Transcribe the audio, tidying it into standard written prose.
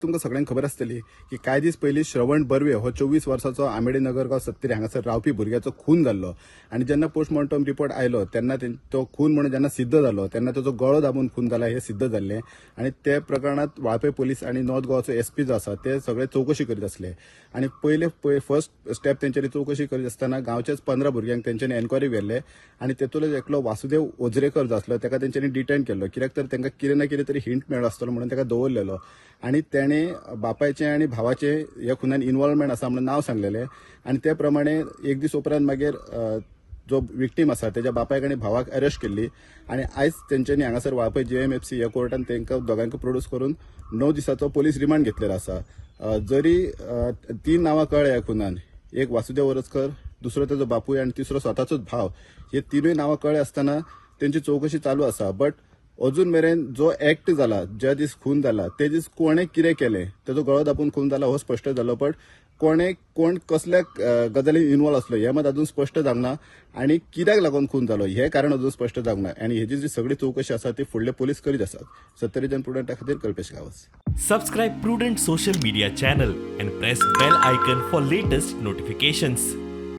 तुमकां सगळ्यांक खबर आसतली की कांय दीस पयलीं श्रवण बर्वे हो 24 वर्साचो आंबेडे नगरगांव सत्तरी हांगासर रावपी भुरग्याचो खून जाल्लो आनी जेन्ना पोस्टमॉर्टम रिपोर्ट आयलो तेन्ना तो खून म्हणून जेन्ना सिद्ध जालो तेन्ना ताचो गळो दाबून खून जाला हें सिद्ध जाल्लें आनी ते प्रकरणांत वाळपय पोलीस आनी नॉर्थ गोवाचो एसपी जो आसा ते सगळे चवकशी करीत आसले आनी पयले पळय फर्स्ट स्टेप तेंच्यांनी चवकशी करीत आसतना गांवच्याच 15 भुरग्यांक तेंच्यांनी एन्क्वायरी व्हेल्ले आनी तेतूंतलो एकलो वासुदेव ओजरेकर जो आसलो ताका तेंच्यांनी डिटेन केल्लो, कित्याक तर तांकां कितें ना कितें तरी हिंट मेळ्ळो आसतलो म्हणून ताका दवरलेलो आनी तेणें बापायचें आनी भावाचें ह्या खुनान इन्वॉल्वमेंट आसा म्हणून नांव सांगलेलें आनी ते प्रमाणे एक दीस उपरांत मागीर जो विक्टीम आसा तेज्या बापायक आनी भावाक अरेस्ट केल्ली आनी आयज तेंच्यांनी हांगासर वाळपय JMFC ह्या कोर्टान तांकां दोगांक प्रोड्यूस करून 9 दिसाचो पोलीस रिमांड घेतलेलो आसा. जरी 3 नांवां कळ्ळ्या ह्या खुनान, एक वासुदेव ओरजकर, दुसरो तेजो बापूय आनी तिसरो स्वताचोच भाव, हे 3 नांवां कळ्ळे आसतना तेंची चवकशी चालू आसा. बट अजून मेरेन जो एक्ट जाला, ज्या दीस खून जाला ते दीस कोणें कितें केलें, तेजो गळो दाबून खून जाला हो स्पश्ट जालो, बट कोणें कोण कसल्या गजालीन इन्वॉल्व आसलो हें मात अजून स्पश्ट जावंक ना आनी कित्याक लागून खून जालो हें कारण अजून स्पश्ट जावंक ना आनी हेजी जी सगळी चवकशी आसा ती फुडले पोलीस करीत आसात. सत्तरी जन प्रुडंटा खातीर Kalpesh Gawas. Subscribe Prudent Social Media channel and press bell icon for latest notifications.